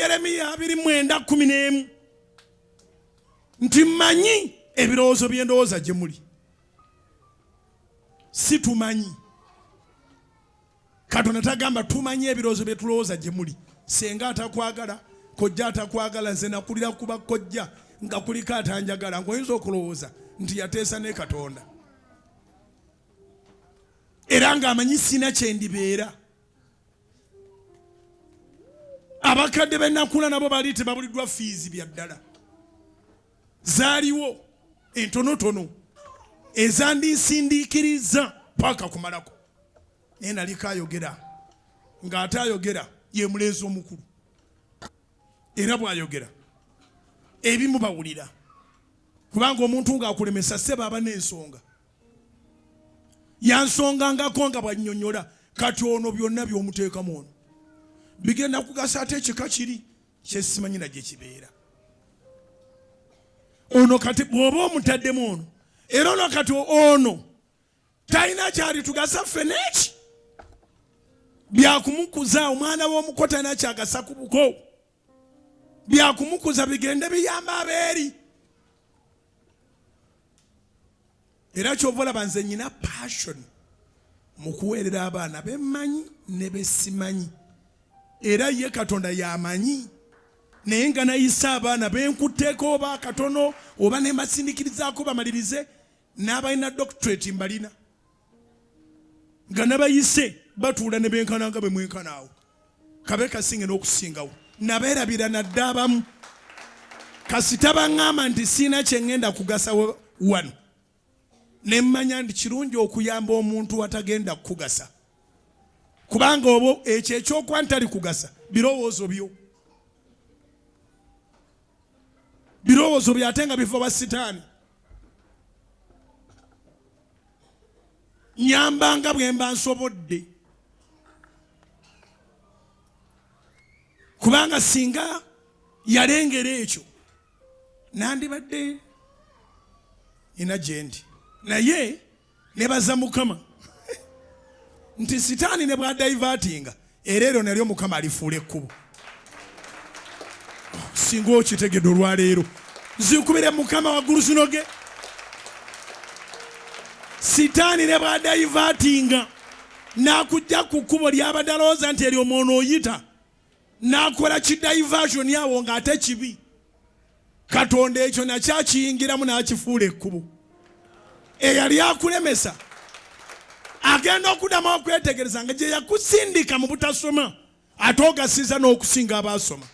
Yeremiya 29:11 nti mmanyi ebirowoozo bye ndowooza gye muli, si tumanyi. Katonda tagamba tumanyi ebirowoozo bye tulowooza gye muli. Senga atakwagala, kojja atakwagala, nze nakulira kuba kojja nga kuliko atanjagala, ng'oyinza okulowooza nti yateesa ne Katonda era ng'amanyi sina kye ndibeera. Abakadde be nakula nabo bali tebabuliddwa fiizi bya ddala, zaaliwo entonotono ezandinsindiikiriza paaka kumalako, naye naliko ayogera ng'ate ayogera ye mulenzi omukulu, era bw'ayogera ebimu bawulira, kubanga omuntu ng'akulemesa ssebo aba n'ensonga. Yansongangako nga bw'annyonnyola kati ono byonna by'omuteekamu ono bigenda kugasa ate ekika kiri kyesimanyi na gye kibeera. Ono kati bw'oba omutaddemu ono, era ono kati ono talina kyalitugasa ffe n'eki byakumukuza omwana w'omuko talina kyagasa ku buko, byakumukuza bigende biyamba abeeri. Era kyova olaba nze nyina passion mu kuweerera abaana bemmanyi ne besimanyi, era ye Katonda yamanyi, naye nga nayise abaana benkutteeko oba akatono oba ne mbasindikirizaako bamalirize, n'abalina doctorate mbalina nga nabayise batuula ne benkana nga bwe mwenkanaawo, kabe kasinge n'okusingawo, nabeerabira nadde abamu kasita baŋŋamba nti siina kye ŋŋenda kugasa wano, ne mmanya nti kirungi okuyamba omuntu atagenda kukugasa, kubanga obo ekyo ekyokuba ntali kugasa birowoozo byo, birowoozo byo ate nga biva wa sitaani. Nyamba nga bwe mba nsobodde, kubanga singa yalengera ekyo nandibadde nina gye ndi. Naye nebaza Mukama nti sitaani ne bw'adaivatinga era eryo nalyo Mukama alifuula ekkubo. Singa okitegedde olwaleero, nzikubire Mukama waggulu zinoge. Sitaani ne bw'adaivatinga n'akujja ku kkubo ly'abadde alowooza nti eryo mw'onooyita, n'akola ki diversion awo ng'ate kibi, Katonda ekyo nakyo akiyingiramu n'akifuula ekkubo. Eyali akulemesa agenda okuddamu okwetegereza nga gye yakusindika mu butasoma ate ogasiza n'okusinga abaasoma.